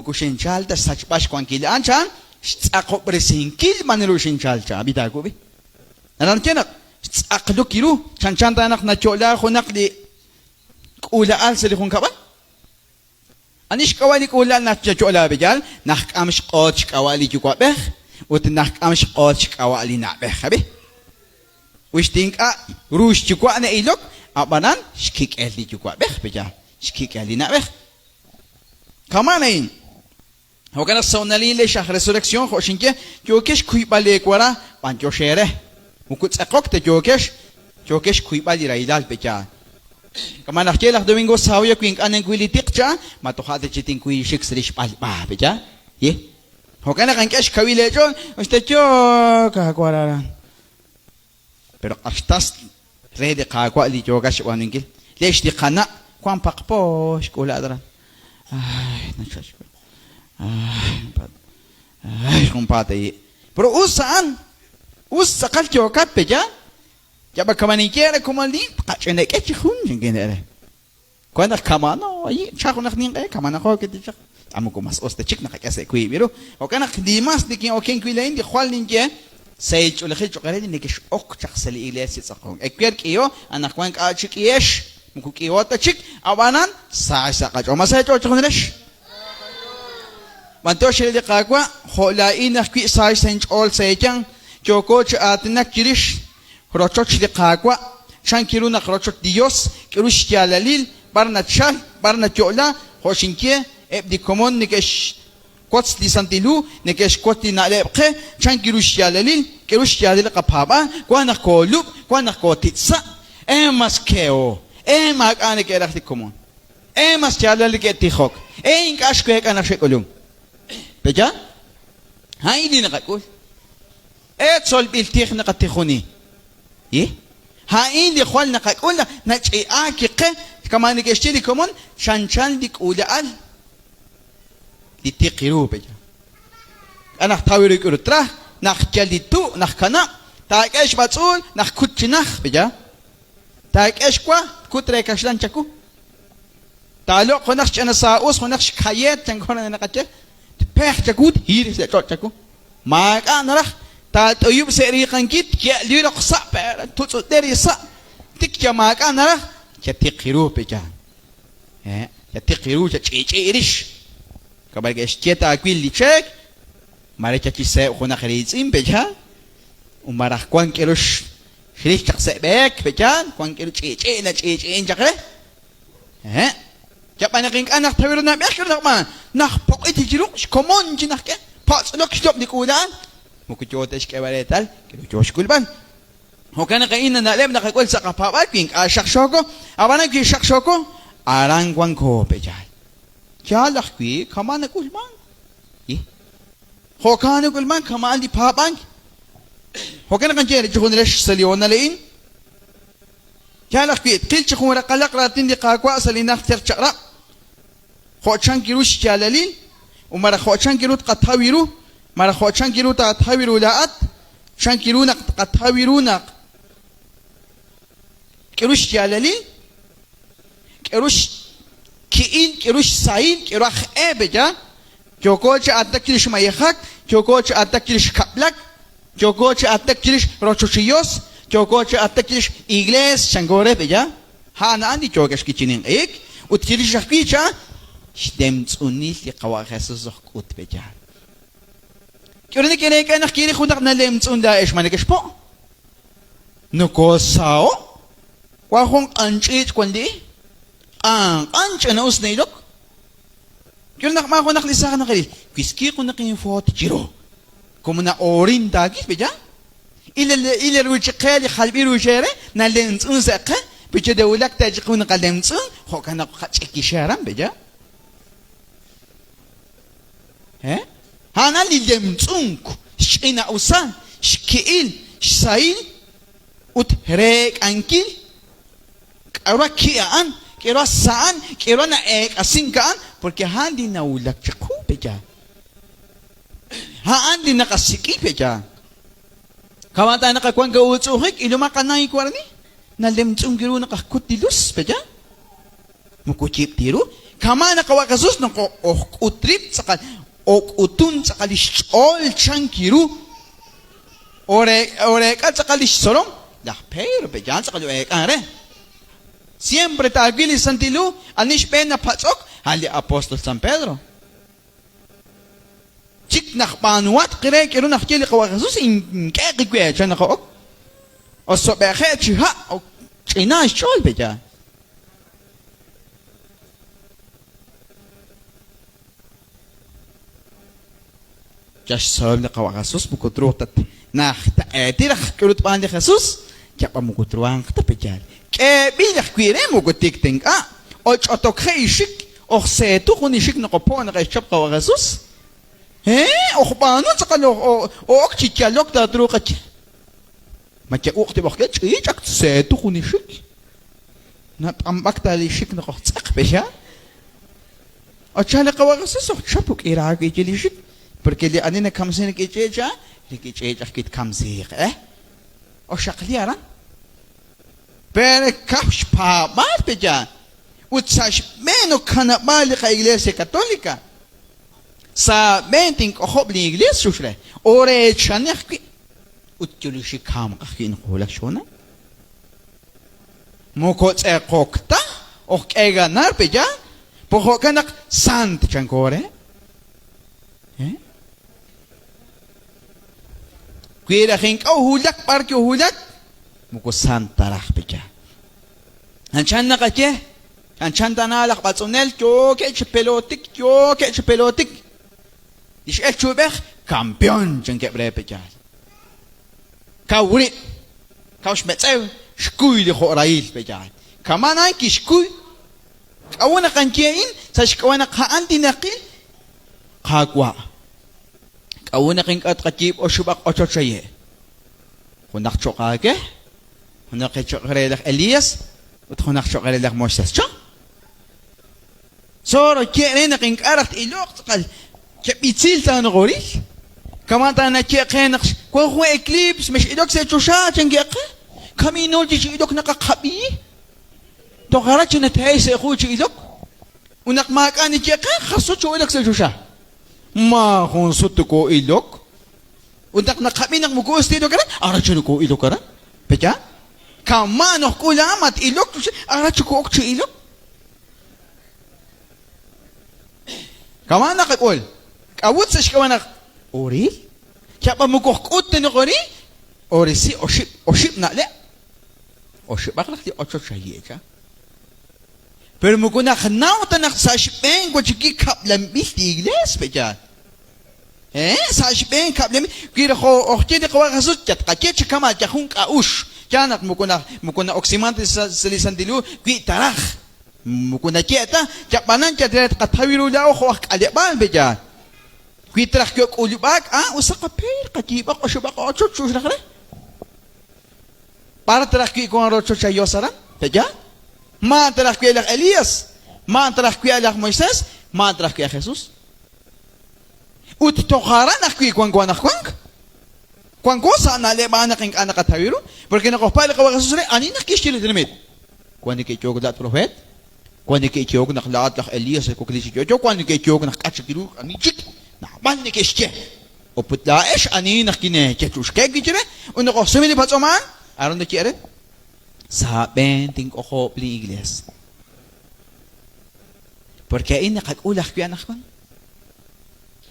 Moko xinchal ta xsachb'al xwankil a'an, chan, xtz'aqob'resinkil b'an ru xinchal, chan. Ab'i taawub'i. Naraj naxye naq xtz'aqluk ru, chanchan ta naq nayo'la junaq li k'uula'al sa' li junkab'al. Ani xk'ab'a' li k'uula'al naq nayo'la b'eyal? Najk'am xq'oot xk'ab'a' li yuwa'b'ej ut najk'am xq'oot xk'ab'a' li na'b'ej. Ab'i. Wi xtink'a' ru xyuwa' na'ilok, ab'anan xkik'el li yuwa'b'ej b'eyal, xkik'el li na'b'ej. Kama'an a'in. Jo'kan naq sa' lex aj resurrección jo' xinye, yookex xkuyb'al leewara, b'anyox eere. Moko tz'eqok ta yookex, yookex xkuyb'al li rahilal pe' yaal. Kama' najye laj Domingo Savio wi ink'a' ninkuy li tiq cha, ma toja' ta chik tinkuy xik sa' li xb'alb'a pe' yaal. Ye. Jo'kan naq ink'a' xkawil eech'ool, usta yook aawara aran. Pero q'axtas re li Qaawa' li yookat xb'aanunkil. Lex li qana' wank paqpo xk'uula'al aran. Ay, nachal xwe. Ay, ay, junpaat ayi'. Pero us a'an. Us tz'aqal yookat pe yaal. Yab'a kama ninye re komon li tqach'inek'e chi jun chinkin re. Wan naq kama'ano ayi' cha junaq ninq'e kama'naqo kitichaq. A moko mas us ta chik naqak'e sa' wiib' ru. Jo'kan naq li mas nikin'oken wi' laa'in li jwal ninye sahil ch'oolejil cho'q eere li nekex'ok chaq sa' li iglees chi tz'aqonk. Ewer k'iho, anaqwan k'a' chik k'ihex, moko k'iho ta chik, ab'anan sa sa' qach'ool. Ma sa eech'ool chejunilex? B'antiox re li Qaawa', jo' laa'in ajwi' sa sa' inch'ool sa' eeyanq, yooko chi aatinak chirix rochoch li Qaawa', chan kiru naq rochoch li Yos, k'aru xyaalalil, b'ar nachal, b'ar nayo'la, jo' xinye, eb' li komon neke'xwotz li Santil Hu, neke'xwotz li na'leb' qe, chan kiru xyaalalil, k'aru xyaalalil li qapaab'aal, wan naq koolub', wan naq kootitz' sa', e mas keho, e maak'a' neke'raj li komon, e mas yaalal neke'tijok, e ink'a' xweek'a naq xe'k'ulunk. Pe'yaal? A'in li naqak'ul. E tzolb'il tij naqatijuni. I. A'in li jwal naqak'ul naq nach'i'aak li qe, kama' neke'xye li komon, chanchan li k'uula'al li tiq ru pe'ya. K'a' naq taw ru k'aru traj, naq yal li tu' naq kanab', taak'e xb'atz'uul naq kut chi naj pe'ya. Taak'e xwa, kut re kaxlan chaku. Taaloq' junaq xch'ina saa'us, junaq xkayeet chanko naqaye, tpej chaku, thiir sa' ch'och' chaku. Maak'a' naraj, taat'uyub' sa' riiqankil, tye'li roq sa' pe' tutz'ut'e ri sa', tik ya maak'a' naraj, chatiq ru pe' yaal. Eh, chatiq ru, chach'i'ch'i'i rix. Kab'al ke'xye taawil li cheek, mare chachiseeb' junaq riitz'in pe' yaal, ut maraj wan k'aru xril chaq sa' b'eek pe' yaal, wan k'aru ch'i'ch'i' nach'i'ch'i'in chaq re. Eh, yab'an naq ink'a' naq tawi ru nab'ej k'aru naq b'aan, naq poq'it chi ruq' xkomon chi naq k'e, potz'lok xlob' li k'uula'al, moko yoo ta xk'eeb'al reetal k'aru yoo xk'ulb'al. Jo'kan naq a'in na'leb' naqak'ul sa' qapaab'aal wi ink'a' xaqxooko, ab'anan wi xaqxooko, aran wanko pe' yaal. Yaal ajwi' kama' nak'ulmank. Jo'kan nak'ulmank kama'an li paab'ank. Jo'kan naq ninye eere chejunilex sa' li hoonal a'in, Yaal ajwi', tqil chi jun raqalaq raatin li Qaawa' sa' li Najter Chaq'rab', jo' chank ru xyaalalil, ut malaj jo' chank ru tqataw ru, malaj jo' chank ru taataw ru laa'at, chank ru naq tqataw ru naq k'aru xyaalalil, k'aru xki'il, k'aru xsahil, k'aru aj e, pe'yaal? Yooko chi aatinak chirix mayejak, yooko chi aatinak chirix kab'lak, yooko chi aatinak chirix rochoch li Yos, yooko chi aatinak chirix iglees, chanko re pe'ya? A'an a'an li yookex wi' chi ninq'ehik, ut chirix ajwi' cha xlemtz'unil li Qawa' Jesus oj k'ut pe'ya. K'aru neke'reek'a naq kiril junaq nalemtz'un laa'ex ma nekexpo'? Nokoosaho'? Wan jun q'anch'iich' wan li q'an q'an ch'ina'us na'ilok. K'aru naq maajun naq li saaj naqil wiski junaq infoot chiru. Como na'orin taakil pe'ya? Ila ila ruuchi qe li jalb'il ru xeere nalemtz'un sa' qe piche dewulak ta chiqu naqalemtz'un jo'kan naq qach'ikixe aran pe'ya? He? A'an li lemtz'unk, xch'ina'usal, xki'il, xsahil ut reek'ankil K'a'ru ki' a'an, k'a'ru sa'an, k'a'ru na'eek'asink a'an, porque a'an li nawulak chiqu pe'yaal. A'an li naqasik'i pe'yaal. Kama' ta naqawank uutz'u'ujik, ilomaq qanay warni, nalemtz'unk ru naq ajkut li luz pe'yaal. Moko yib' ti ru. Kama' naq qawa' Jesús naq ojk'ut rib' tz'aqal ok'utun tz'aqal lix ch'ool chank ru oreek'a tz'aqal lix tzolom laj Pedro pe yaal tz'aqal oeek'an re. Siempre taawil li Santil Hu ani xb'een napatz'ok a' li apóstol San Pedro. Chik naq b'aanuhatq re k'aru naxye li Qawa' Jesús ink'e qiwe chan naq ok osob'eje' chi ha' ok ch'ina xch'ool pe yaal. Yal xtzolom li Qawa' Jesús moko truuq ta najtaq'eeti raj k'aru tb'aan li Jesús, yab'an moko truhanq ta pe yaal. K'eeb'il ajwi' re moko tik ta ink'a', och'otokje' ixik, ojseetu jun ixik nokopo' naq exchap Qawa' Jesús. Ee, ojb'aanu tz'aqal o'ok chi yalok taatruuq aye. Ma ya'uq tib'ojk'e ch'iich' ak tseetu jun ixik. Nat'amb'ak ta li xik naq ojtz'eq pe yaal. Ocha li Qawa' Jesús ojchap uk'iraak wi' li xik, porque li ani nakamsink rik'in ch'iich' a'an, rik'in ch'iich' ajwi' tkamsiiq, eh. Oxaqli aran. Pero kaw xpaab'aal pe yaal. Ut sa' xb'een okkanab'aal li qa-Iglesia Católica. Sa' b'een tink'ojob' lin Iglees xux re. Oreechani ajwi'. Ut yulixi kamq ajwi' nqwulak xhoonal. Moko tz'eqok ta, oj k'e ganar pe yaal, po jo'kan naq sant chanko re. Eh? Wi raj ink'a' ojwulak b'ar ki'ojwulak, moko sant ta raj pe yaal. Anchan naqaye, anchan tana laj b'atz'unel yookeb' chi pelotik, yookeb' chi pelotik. Li x'el chi uub'ej, campeón chankeb' re pe yaal. Kaw rib', kaw xmetz'ew, xkuy li jo'rahil pe yaal. Kama' a'an kixkuy. K'a'ut naq anye a'in? Sa' xk'ab'a' naq a'an li naqil, Qaawa', k'a'ut naq ink'a' tqayiib' oxib'aq ochoch aye'? Junaq cho'q aawe, junaq cho'q re laj Elías ut junaq cho'q re laj Moisés. Cha? Tzoro ye re naq ink'a' raj t-iloq tz'aqal keb'itzil taanoqoril. Kama' taanaye qe naq wan jun eclipse mex'ilok sa' choxa chanke'q qe. Kamino chi ilok naqaqab'i. Toj aran chi natehe' sa' ju chi ilok. Ut naq maak'a' niye qe, jar sut xoo'ilok sa' choxa. Maajun sut tokoo'ilok. Ut naq naqab'i naq moko us ta ilok aran, aran chi nokoo'ilok aran. Pe'yaal? Kama' nojk'ul a'an mat-ilok, aran chi ko'ok chi ilok. Kama' naqak'ul. K'a'ut sa' xk'ab'a' naq oril? Yab'an moko ojk'ut ta naq oril, orisi oxib' oxib' na'leb'. Oxib'aq raj li ochoch aye' cha. Pero moko naqnaw ta naq sa' xb'een wachiki kab'lanb'il li iglees pe'yaal. Eh, sa' xb'een kab'lanb'il wi raj ojye li Qawa' Jesús yatqaye chi kama' yal jun k'a'uxl. Yaal naq moko naq moko na'oksiman ta sa' li Santil Hu wi taraj. Moko naye' ta, yab'anan yal re tqataw ru laa'o jo' aj k'aleb'aal pe'yaal. Wi traj yook'ulub'aak, ah, usaq qapeer, qayiib'aq oxib'aq ochoch chux raj re. B'ar traj wi' wank rochoch a Yos aran? Pe'yaal? Ma traj wi' laj Elías, ma traj wi' laj Moisés, ma traj wi' Jesús. Ut toj aran ajwi' wanko anaqwank. Wanko sa' na'leb' a'an naq ink'a' naqataw ru, porque naq ojpa' li Qawa' Jesús re, ani naq kixye li tenamit? Wan neke'yook laa'at propeet, wan neke'yook naq laa'at laj Elías li wakliik chi yo'yo, wan neke'yook naq k'a' chik ru ani chik, naab'al neke'xye. Ut laa'ex ani naq kineeye chuxke wi' chire, ut naq ojsume li patz'om a'an, aran naye re, Sa' aab'een tink'ojob' lin iglees. Porque a'in naqak'ul ajwi' anaqwan.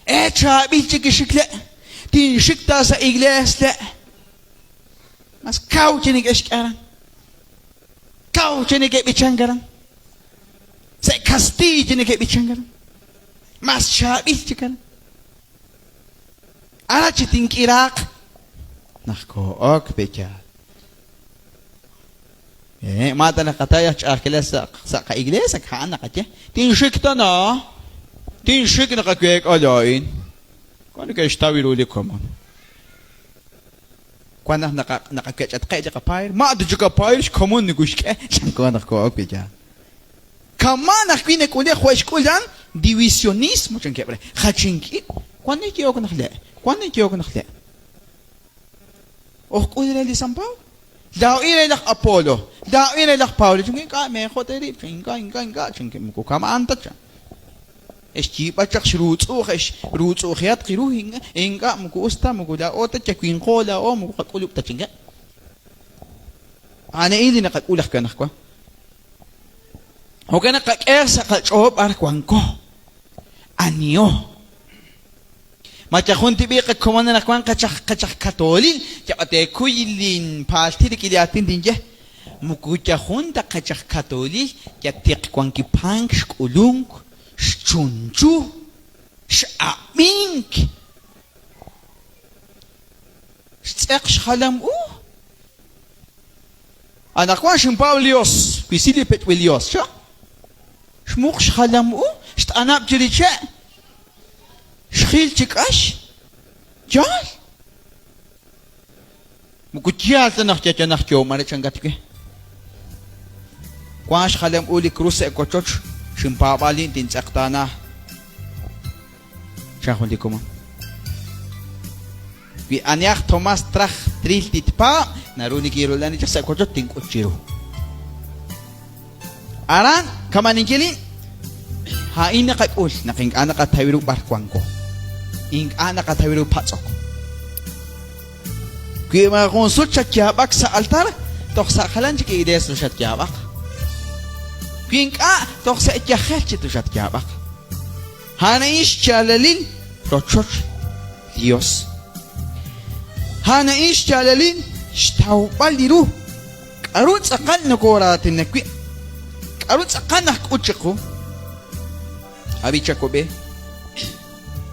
E chaab'il chik ixik le', tinxik ta sa' iglees le'. Mas kaw chi neke'xk'e aran. Kaw chi neke'b'ichank aran. Sa' kastiiy chi neke'b'ichank aran. Mas chaab'il chik aran. Ara chi tink'iraaq naq koo'ok pe'yaal. Eh, ma ta naqatay aj ch'a'ajkilal sa' sa' qa-iglees ak a'an naqaye. Tinxik tana, tinxik naqaweek'a laa'in. Wan neke'xtaw ru li komon. Wan naq naqa naqakech'atqe' li qapaayr, ma ta chik qapaayr xkomon nikuxk'e, chanko naq koo'ok pe'yaal. Kama'an ajwi' nak'ule' jo' xk'ul a'an divisionismo chankeb' re, jachink ib'. Wan nayehok naq le', wan nayehok naq le'. Ojk'ul re li San Pablo. Laa'in re laj Apolo, laa'in re laj Pablo. Chan ink'a' meejo' teerib', chan ink'a' ink'a' ink'a', chan moko kama'an ta, chan. Xyiib'a chaq xruutz'u'j, xruutz'u'jihatq ru, ink'a' moko us ta, moko laa'o ta, yawinqo laa'o, moko qak'ulub' ta chink'a'. A'an a'in li naqak'ul ajwi' anaqwan. Jo'kan naq qak'e sa' qach'ool b'ar wanko, aniho. Ma yal jun tib'i qakomon anaqwan qachaj qachaj katoolil, yab'a teekuy linpaaltil rik'in li aatin tinye. Moko yal jun ta qachaj katoolil, yal tiqwankipank xk'ulunk, xchunchu, x'ab'ink, xtz'eq xjalam u. Anaqwan xinpaab' li Yos, wisi li pech'b'il yos, cha. Xmuq xjalam u, xt'anab' chi li che'. Xjil chi k'ax? Yaal. Moko yaal ta naq yayanaq yoomare chankat we. Wank xjalam u li krus sa' wochoch, xinpaab'aal lin tintz'eqtaana. Chan jun li komon. Wi ani aj Tomás traj tril titpaab', naru nikinrula'ani chaq sa' wochoch tink'ut chiru. Aran, kama'aninkil a'in, a'in naqak'ul naq ink'a' naqataw ru b'ar wanko. Ink'a' naqataw ru patz'ok. Wi maajun sut xatyaab'ak sa' altar, toj sa' jalan chik iglees toxatyaab'aq. Wi ink'a', toj sa' yajel chi toxatyaab'aq. A'an a'in xyaalalil rochoch Dios. A'an a'in xyaalalil xtawb'al li ru. K'aru tz'aqal nokooraatinak wi'? K'aru tz'aqal najk'ut chiqu? Ab'i chawab'e,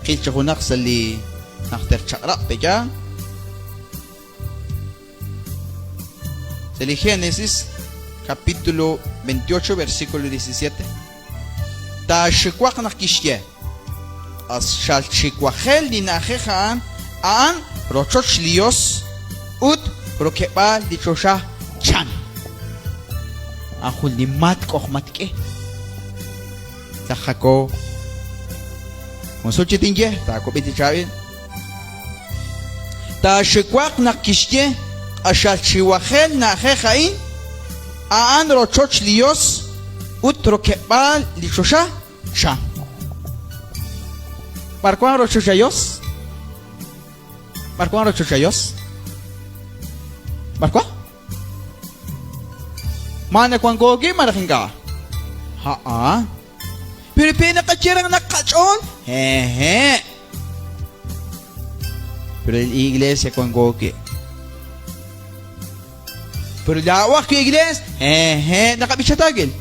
qil chi junaq sa' li Najter Chaq'rab' pe'yaal. Sa' li Génesis, capítulo 28, versículo 17. Taaxiwaq naq kixye, Q'axal xiwajel li na'ajej a'an, a'an rochoch li Yos ut rokeb'aal li choxa, chan. A'an jun li matk' oj matk'e. Laj Jacob, jun sut chi tinye, taawab'i chi chaab'il. Taaxiwaq naq kixye, Q'axal xiwajel na'ajej a'in, a'an rochoch li Yos ut rokeb'aal li choxa, chan. B'ar wank rochoch a Yos? B'ar wank rochoch a Yos? B'ar wank? Ma nawanko wi' malaj ink'a'? A'an. Pero pe naqaye raj naq qach'ool? Hehe'. Pero el iglesia wanko wi'. Pero laa'o ajwi' iglees? Hehe'. Naqab'icha taakil.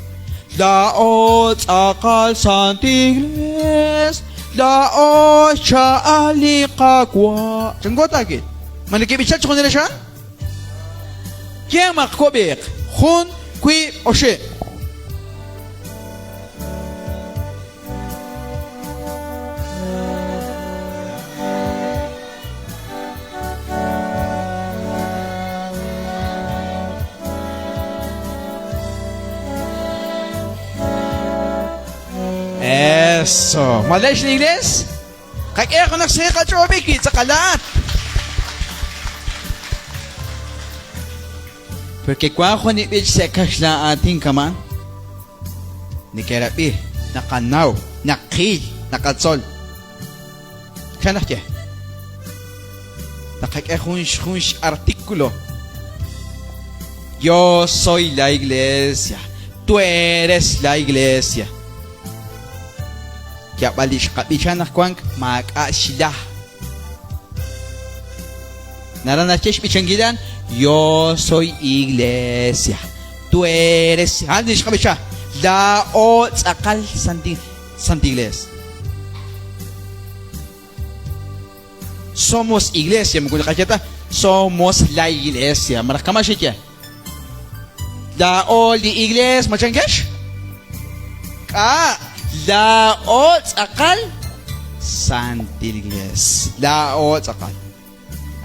Laa'o tz'aqal sant iglees, laa'o xcha'al li Qaawa'. Chanko taakil. Ma nekeb'icha chi junil xan? Yemaq wab'iiq, jun, wiib', oxib'. Eso. Malex li iglees? Qak'ehaq junaq xsahil qach'ool wi tz'aqalat. Porque wank jun li b'ich sa' kaxlan aatin kama'an. Neke'rab'i, naqanaw, naqil, naqatzol. Chan naxye? Naqak'e jun jun x'artículo. Yo soy la iglesia, tú eres la iglesia. Yab'al li xqab'icha naq wank maak'a' xla. Naraj naxye xb'ichankil a'an, Yo soy iglesia, tú eres. A'an li xqab'icha. Laa'o tz'aqal santi, santa iglesia. Somos iglesia, moko naqaye ta, somos la iglesia. Malaj kama' xeye. Laa'o li iglees, ma chankex? K'a' laa'o tz'aqal santil iglees. Laa'o tz'aqal.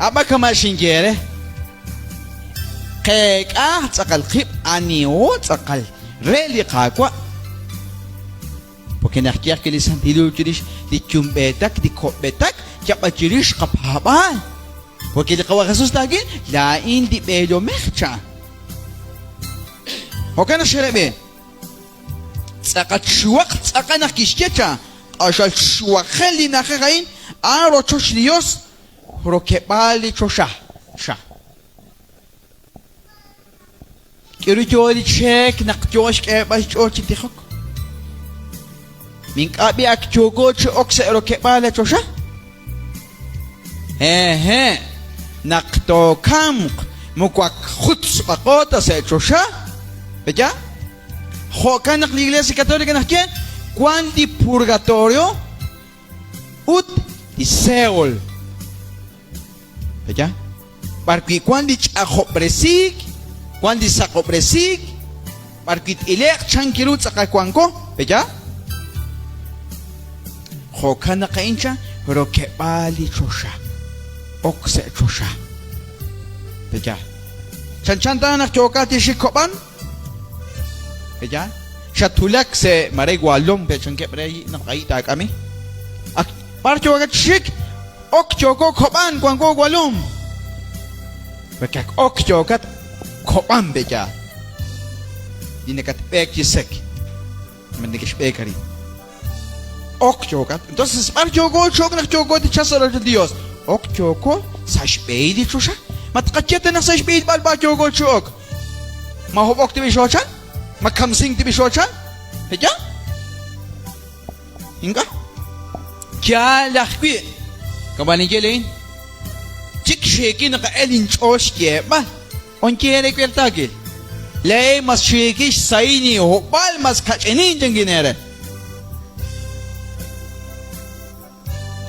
Ab'a kama' xinye eere, qeek'a tz'aqal qib' aniho tz'aqal re li Qaawa'. Porque naq ye ajwi' li Santil Hu chirix li yumb'eetak, li ko'b'eetak, yab'a chirix qapaab'aal. Porque li Qawa' Jesús taak'in, laa'in li b'eelomej, chan. Jo'kan naq xe'rab'i, tz'aqat xuwaq tz'aqal naq kixye, chan. Q'axal xuwajel li na'ajej a'in, a'an rochoch li Yos, rokeb'aal li choxa, chan. K'aru yo li cheek naq yo xk'eeb'al xch'ool chi tijok? Ink'a' b'i' ak yooko chi ok sa' rokeb'aal li choxa? Hehe', naq tookamq moko ak jutz'b'aqo ta sa' choxa, pe'yaal? Jo'kan naq li Iglesia Católica naxye, wank li purgatorio ut li Seol. Pe'yaal? B'arwi' wank li ch'ajob'resiik, wank li saqob'resiik, b'arwi' t'ile'q chan kiru tz'aqal wanko, pe'yaal? Jo'kan naq a'in chan rokeb'aal li choxa, ok sa' choxa. Pe'yaal? Chanchan ta naq yookat chi xik kob'an, pe'yaal? Xatwulak sa' mare Walom pe' chankeb' re naq ahi' taak'ami. Ak b'ar yookat chi xik? Ok yooko kob'an wanko Walom. Porque ak ok yookat kob'an pe'yaal. Li nakatb'eek chi sek. Ma nekexb'eek arin. Ok yookat. Entonces b'ar yooko cho'k naq yooko chi sa' rochoch li Dios? Ok yooko sa' xb'ehil li choxa. Ma tqaye ta naq sa' xb'ehil b'alb'a yooko chi ok. Ma hob'ok tib'ixoochan? Ma kamsink tib'ixoochan? Pe'yaal? Ink'a'. Yaal ajwi'. Kama' ninye laa'in, chik xiikil naqa'el inch'ool xyeeb'al. On ye eere wertaakil. Laa'in mas xiikil xsahil inhob'al mas kach'inin chankin eere.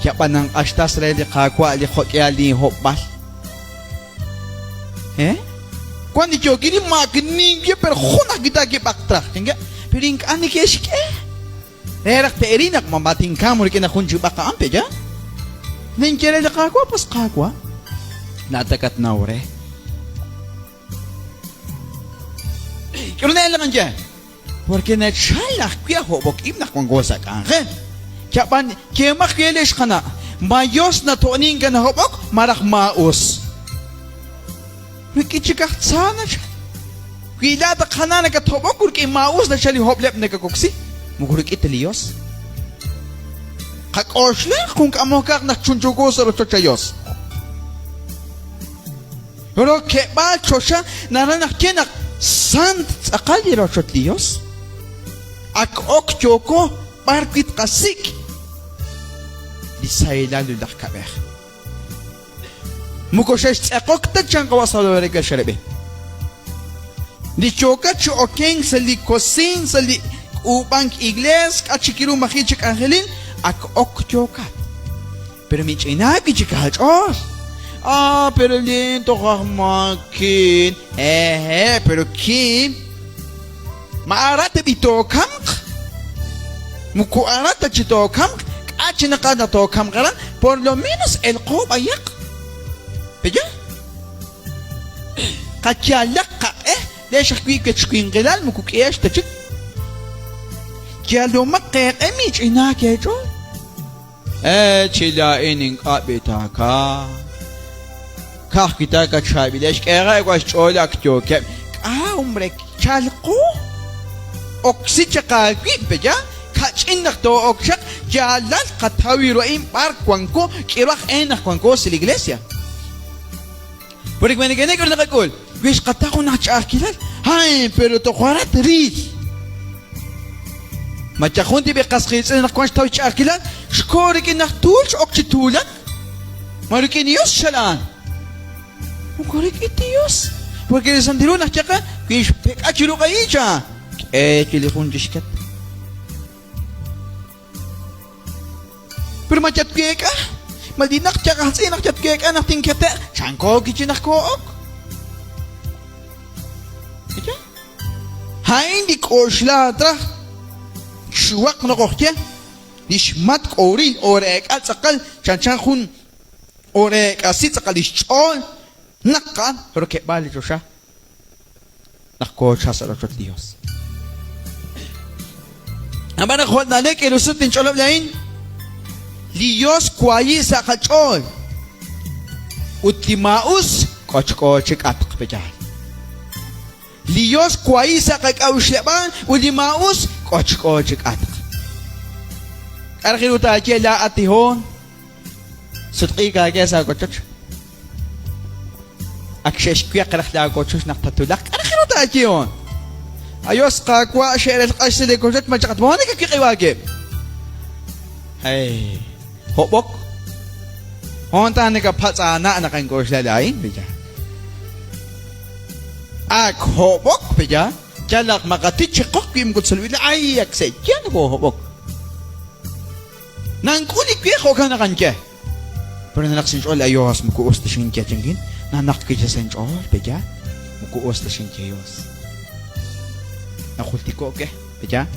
Yab'an nanq'axtas re li Qaawa' li jo'k'ihal linhob'al. Eh? Wank li yookil maak ninye pero jun ajwi' taakib'aq traj chankin. Pero ink'a' neke'xk'e. Re raj te'ril naq ma tinkamq rik'in jun chi b'aq a'an, pe'yaal? Ninye re li Qaawa', Pues Qaawa', laa'at nakatnaw re. K'aru na'elaq ninye? Porque nachal ajwi' aj hob'ok ib' naq wanko sa' k'anjel. Yab'an yeemaq wi' lex qana', ma yos nato'nink nahob'ok malaj maa'us? Rik'in chik aj tza nachal. Wi laa'at ak jana nakathob'ok, rik'in maa'us nachal li hob'leb' nakakoksi, moko rik'in ta li Yos. Qak'oxlaq jun k'amokaq naq chunchuuko sa' rochoch a Yos. Rokeb'aal choxa naraj naq ye naq sant tz'aqal li rochoch li Yos. Ak ok yooko b'ar wi' tqasik' li sahilal ut laj kab'ej. Moko xextz'eqok ta chan qawa' Salvador Xereb'e. Li yookat chi okenk sa' li kosiin sa' li k'uub'ank iglees k'a' chik ru maji' chi k'anjelil ak ok yookat. Pero mich'inaak wi' chik aach'ool. Ah, pero lin toj aj maakin. Ehe, pero kim. Ma ara tab'i tookamq? Moko ara ta chi tookamq, k'a' chi naq naq tookamq aran, por lo menos elqo b'ayaq. Pe'yaal? Qayalaq qaq'e leex ajwi' wechwinqilal moko k'ihex ta chik. Yalomaq eeq'e mich'inaak eech'ool. Eh, chi laa'in ink'a' b'i taaka. Ka'ajwi' ta katchaab'ilex, k'eeqeb' wa xch'ool ak yookeb'. K'a' hombre, chalqo. Oksi chaq aawib' pe'yaal, kach'in naq too'ok chaq, yaalal qataw ru a'in b'ar wanko, k'iru aj e naq wanko sa' li iglesia. Porque wi neke'nek' k'aru naqak'ul, wi xqataw junaq ch'a'ajkilal, hay, pero toj arat ril. Ma yal jun tib'i qas qiitz'in naq wank xtaw xch'a'ajkilal, xko rik'in naq tuul x'ok chi tuulak? Ma rik'in Dios xalaan? Moko rik'in Dios. Porque li Santil Hu naxye qe, wi xpek'a chiru q'ahicha, k'e chi li jun chixket. Pero ma yatweek'a? Ma li naq yaqajtz'i naq yatweek'a naq tinkete'q? Chanko kichi naq koo'ok? A'in li k'oxla traj xxuwaq noqojye li xmatk' oril oreek'a tz'aqal chanchan jun oreek'asi tz'aqal li xch'ool naq a'an rokeb'aal li choxa. Naq koochal sa' rochoch li Dios. Ab'an naq jwal na'leb' k'iila sut ninch'olob' laa'in, li Dios waayi' sa' qach'ool ut li maa'us k'ochk'o chi k'atq pe'yaal. Li Dios waayi' sa' qak'a'uxleb'aal ut li maa'us k'ochk'o chi k'atq. K'a' raj ru taaye laa'at tihoon? Sutq'iik aawe sa' aawochoch. Ak xe'xwiq raj laawochoch naq tatwulaq. K'a' raj ru taaye hoon? Ayos Qaawa' xe'relq'a xsa' li wochoch ma chaq atmoon nakawiq'ib' aawib'. Hey, hob'ok. Hoon ta nakapatz' aana' naq ink'oxla laa'in, pe'yaal. Ak hob'ok, pe'yaal. Yalaq maqati chiqoq wi moko tzolb'il ay ak se'ya nokohob'ok. Nank'ul li we jo'kan naq anye. Pero nanaq sa inch'ool ayos moko us ta xinye chankin. Nanaq wi sa inch'ool pe'yaal. Moko us ta xinye Dios. Najultiko' ke, pe'yaal.